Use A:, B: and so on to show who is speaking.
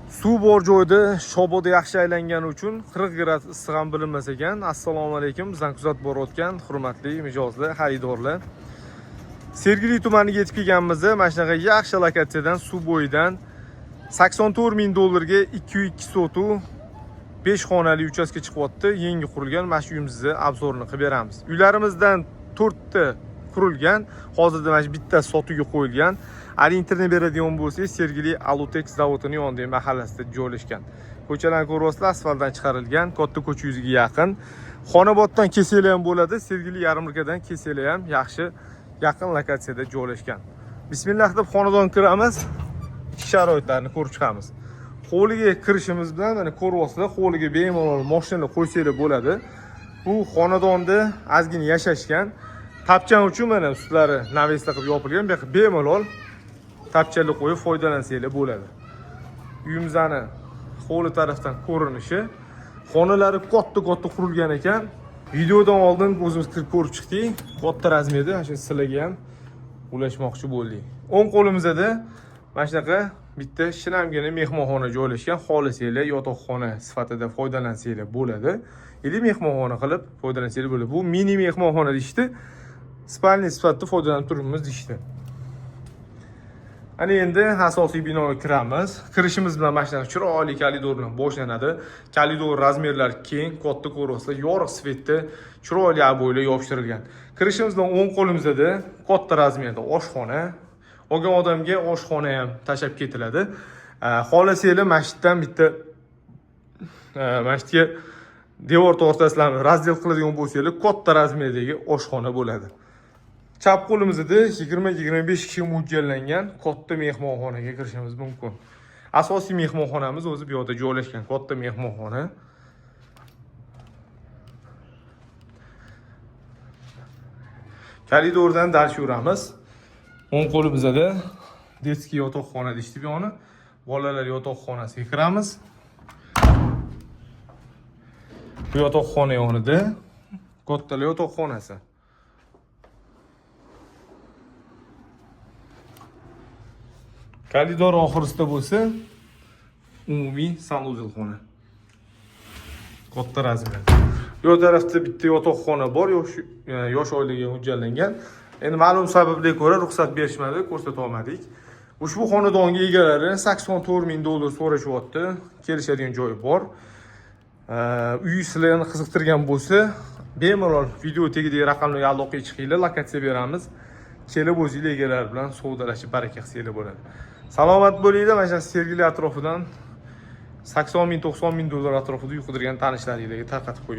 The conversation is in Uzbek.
A: Suv bor joyda shoboda yaxshi aylangani uchun 40 gradus issiq ham bilinmas ekan. Assalomu alaykum, bizdan kuzatib borayotgan hurmatli mijozlar, xaridorlar. Sergeli tumaniga yetib kelganmiz. Mana shunaqa yaxshi lokatsiyadan, suv bo'yidan 84 ming dollarga 2,2 sotu 5 xonali uchastka chiqyapti. Yangi qurilgan mana shu uyimizni обзор ini qilib beramiz. Uylarimizdan 4 ta qurilgan, hozirda mana shu bittasi sotuvga qo'yilgan. Ориентир ni beradigan bo'lsangiz, Sergeli Alutex zavodini yonidagi mahallasida joylashgan. Ko'chalarni ko'ryapsizlar, asfaltdan chiqarilgan, katta ko'cha yuziga yaqin. Xonoboddan kelsanglar ham bo'ladi, Sergeli Yarmarkadan kelsanglar ham yaxshi yaqin lokatsiyada joylashgan. Bismillah deb xonadon kiramiz, ichki sharoitlarni ko'rib chiqamiz. Hovliga kirishimiz bilan mana ko'ryapsizlar, hovliga bemalol mashinalar qo'ysanglar bo'ladi. Bu xonadonda ozgina yashashgan. Tapchan uchun mana ustlari навес lar qilib yopilgan. Bu yoqqa bemalol tapchalar qo'yib foydalansanglar bo'ladi. Uyimizni hovli tarafdan ko'rinishi, xonalari katta-katta qurilgan ekan. Videodan oldin o'zimiz kirib ko'rib chiqdik. Katta razmerda, mana shu sizlarga ham ulashmoqchi bo'ldik. O'ng qo'limizda mana shunaqa bitta shinamgina mehmonxona joylashgan. Xohlasanglar yotoqxona sifatida foydalansanglar bo'ladi. Или mehmonxona qilib foydalansanglar bo'ladi. Bu mini mehmonxona deyishdi. Спальня sifatida foydalanib turibmiz deyishdi. Ana endi asosiy binoga kiramiz. Kirishimiz bilan mana shunaqa chiroyli koridor bilan boshlanadi. Koridor razmerlari keng, katta ko'ryapsizlar, yorug' свет da chiroyli обой lar yopishtirilgan. Kirishimiz bilan o'ng qo'limizda katta razmerda oshxona. Olgan odamga oshxona ham tashlab ketiladi. Xohlasanglar mana shu yerdan bitta mana shu yerga devor tortasizlarmi, раздел qiladigan bo'lsanglar, katta razmerdagi oshxona bo'ladi. Chap qo'limizda 20-25 kishiga mo'ljallangan katta mehmonxonaga kirishimiz mumkin. Asosiy mehmonxonamiz o'zi bu yoqda joylashgan, katta mehmonxona. Koridordan dars yuramiz. O'ng qo'limizda детский yotoqxona deyishdi bu yoqni. Bolalar yotoqxonasiga kiramiz. Bu yotoqxona yonida kattalar yotoqxonasi. Koridor oxirisida bo'lsa umumiy санузел xona. Katta razmer. Bu tarafda bitta yotoqxona bor, yosh oilaga mo'ljallangan. Endi ma'lum sabablarga ko'ra ruxsat berishmadi, ko'rsata olmadik. Ushbu xonadonga egalari 84 ming dollar so'rashyapti. Kelishadigan joyi bor. Uy sizlarni qiziqtirgan bo'lsa, bemalol video tagidagi raqamlarga aloqaga chiqinglar, lokatsiya beramiz. Kelib o'zinglar egalari bilan savdolashib baraka qilsanglar bo'ladi. Salomat bo'linglar, mana shu Sergeli atrofidan 80 ming, 90 ming dollar atrofida uy qidirgan tanishlaringlarga tarqatib qo'yinglar.